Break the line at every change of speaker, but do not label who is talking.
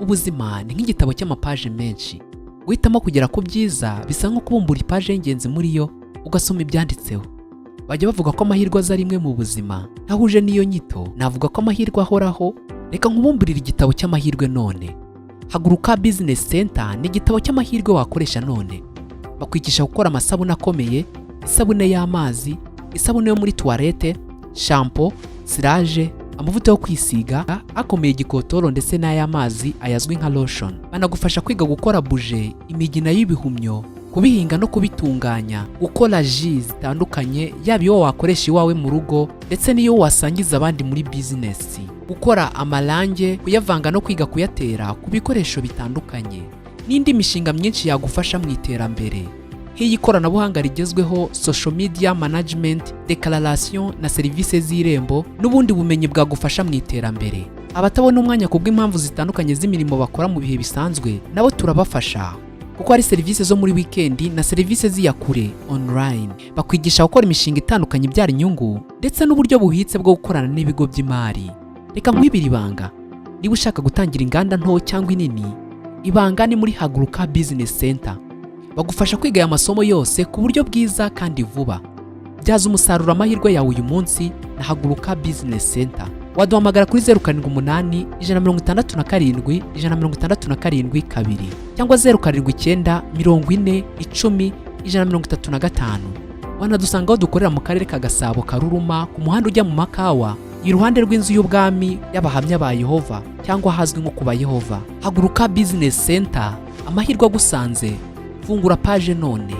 Ubuzima ni nk'igitabo cy'amapaje menshi. Guhitamo kugera ku byiza bisa nko kubumbura ipaje y'ingenzi muri yo, ugasoma ibyanditseho. Bajya bavuga ko amahirwe aza rimwe mu buzima. Ntahuje n'iyo nyito, navuga ko amahirwe ahoraho. Reka nkubumburire igitabo cy'amahirwe none. Haguruka Business Center ni igitabo cy'amahirwe wakoresha none. Bakwigisha gukora amasabune akomeye, isabune y'amazi, isabune yo muri toilette, shampoo, cirage, amavuta yo kwisiga akomeye, gikotoro, ndetse n'ay'amazi ayazwi nka lotion. Banagufasha kwiga gukora buje, imigina y'ibihumyo, kubihinga no kubitunganya, gukora jus zitandukanye, yaba iyo wakoresha iwawe mu rugo ndetse n'iyo wasangiza abandi muri bizinesi, gukora amarange, kuyavanga no kwiga kuyatera ku bikoresho bitandukanye, n'indi mishinga myinshi yagufasha mu iterambere, nk'iy'ikoranabuhanga rigezweho, social media management, declaration na serivisi z'Irembo, n'ubundi bumenyi bwagufasha mu iterambere. Abatabona umwanya ku bw'impamvu zitandukanye z'imirimo bakora mu bihe bisanzwe, nabo turabafasha, kuko hari serivisi zo muri wikendi na serivisi z'iyakure, online. Bakwigisha gukora imishinga itandukanye ibyara inyungu, ndetse n'uburyo buhitse bwo gukorana n'ibigo by'imari. Reka nkwibire ibanga: niba ushaka gutangira inganda nto cyangwa inini, ibanga ni muri Haguruka Business Center. Bagufasha kwiga aya masomo yose ku buryo bwiza kandi vuba. Byaza umusaruro amahirwe yawe uyu munsi na Haguruka Business Center. Waduhamagara kuri 0781671672 cyangwa 0794010135. Wanadusanga aho dukorera mu Karere ka Gasabo, Karuruma, ku muhanda ujya mu Makawa, iruhande rw'inzu y'ubwami y'Abahamya ba Yehova, cyangwa ahazwi nko ku Bayehova. Haguruka Business Center, amahirwe agusanze, fungura paje none.